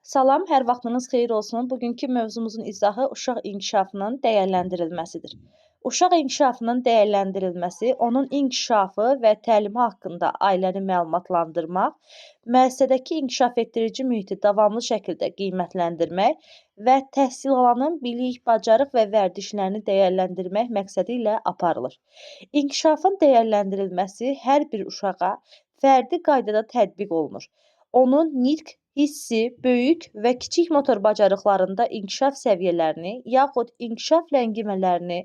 Salam, hər vaxtınız xeyir olsun. Bugünkü mövzumuzun izahı uşaq inkişafının dəyərləndirilməsidir. Uşaq inkişafının dəyərləndirilməsi, onun inkişafı və təlimi haqqında ailəni məlumatlandırmaq, müəssisədəki inkişaf etdirici mühiti davamlı şəkildə qiymətləndirmək və təhsil alanın bilik, bacarıq və vərdişlərini dəyərləndirmək məqsədi ilə aparılır. İnkişafın dəyərləndirilməsi hər bir uşağa fərdi qaydada tətbiq olunur. Onun nitq, hissi, böyük və kiçik motor bacarıqlarında inkişaf səviyyələrini, yaxud inkişaf ləngimələrini,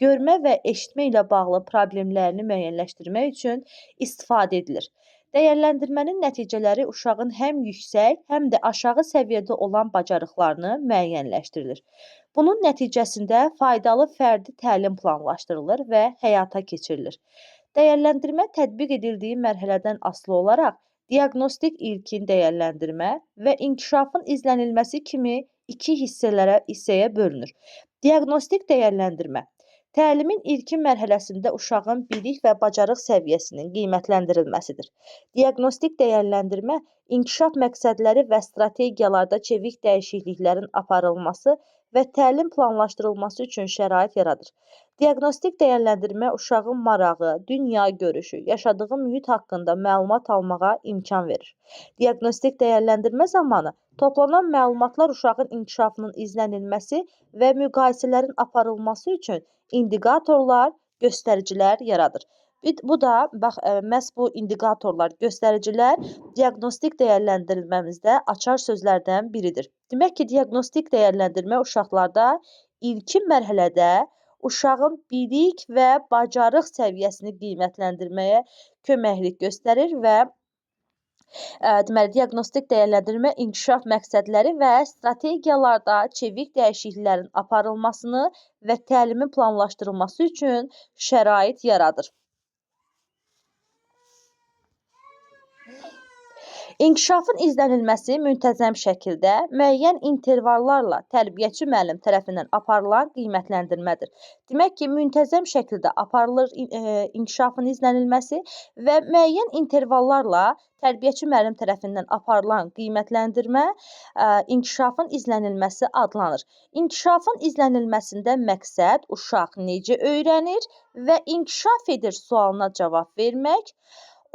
görmə və eşitmə ilə bağlı problemlərini müəyyənləşdirmək üçün istifadə edilir. Dəyərləndirmənin nəticələri uşağın həm yüksək, həm də aşağı səviyyədə olan bacarıqlarını müəyyənləşdirilir. Bunun nəticəsində faydalı fərdi təlim planlaşdırılır və həyata keçirilir. Dəyərləndirmə tətbiq edildiyi mərhələdən asılı olaraq diaqnostik ilkin dəyərləndirmə və inkişafın izlənilməsi kimi iki hissəyə bölünür. Diaqnostik dəyərləndirmə təlimin ilkin mərhələsində uşağın bilik və bacarıq səviyyəsinin qiymətləndirilməsidir. Diaqnostik dəyərləndirmə inkişaf məqsədləri və strategiyalarda çevik dəyişikliklərin aparılması və təlim planlaşdırılması üçün şərait yaradır. Diaqnostik dəyərləndirmə uşağın marağı, dünya görüşü, yaşadığı mühit haqqında məlumat almağa imkan verir. Diaqnostik dəyərləndirmə zamanı toplanan məlumatlar uşağın inkişafının izlənilməsi və müqayisələrin aparılması üçün indikatorlar, göstəricilər yaradır. Bu da, bax, məhz bu indikatorlar, göstəricilər diaqnostik dəyərləndirilməmizdə açar sözlərdən biridir. Demək ki, diaqnostik dəyərləndirmə uşaqlarda ilkin mərhələdə uşağın bilik və bacarıq səviyyəsini qiymətləndirməyə köməklik göstərir və deməli, diaqnostik dəyərləndirmə inkişaf məqsədləri və strategiyalarda çevik dəyişikliklərin aparılmasını və təlimin planlaşdırılması üçün şərait yaradır. İnkişafın izlənilməsi müntəzəm şəkildə müəyyən intervallarla tərbiyəçi müəllim tərəfindən aparılan qiymətləndirmədir. Demək ki, müntəzəm şəkildə aparılır inkişafın izlənilməsi və müəyyən intervallarla tərbiyəçi müəllim tərəfindən aparılan qiymətləndirmə inkişafın izlənilməsi adlanır. İnkişafın izlənilməsində məqsəd uşaq necə öyrənir və inkişaf edir sualına cavab vermək,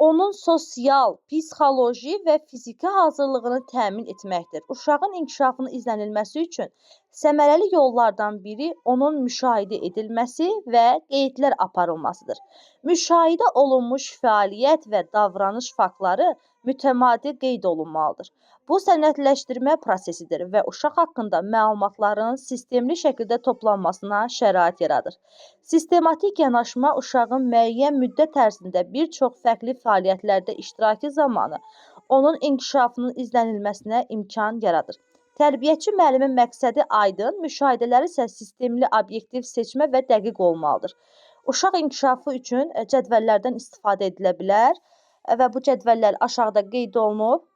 onun sosial, psixoloji və fiziki hazırlığını təmin etməkdir. Uşağın inkişafının izlənilməsi üçün səmərəli yollardan biri onun müşahidə edilməsi və qeydlər aparılmasıdır. Müşahidə olunmuş fəaliyyət və davranış faktları mütəmadi qeyd olunmalıdır. Bu, sənədləşdirmə prosesidir və uşaq haqqında məlumatların sistemli şəkildə toplanmasına şərait yaradır. Sistematik yanaşma uşağın müəyyən müddət ərzində bir çox fərqli fəaliyyətlərdə iştirakı zamanı onun inkişafının izlənilməsinə imkan yaradır. Tərbiyəçi müəllimin məqsədi aydın, müşahidələri isə sistemli, obyektiv seçmə və dəqiq olmalıdır. Uşaq inkişafı üçün cədvəllərdən istifadə edilə bilər və bu cədvəllər aşağıda qeyd olunub.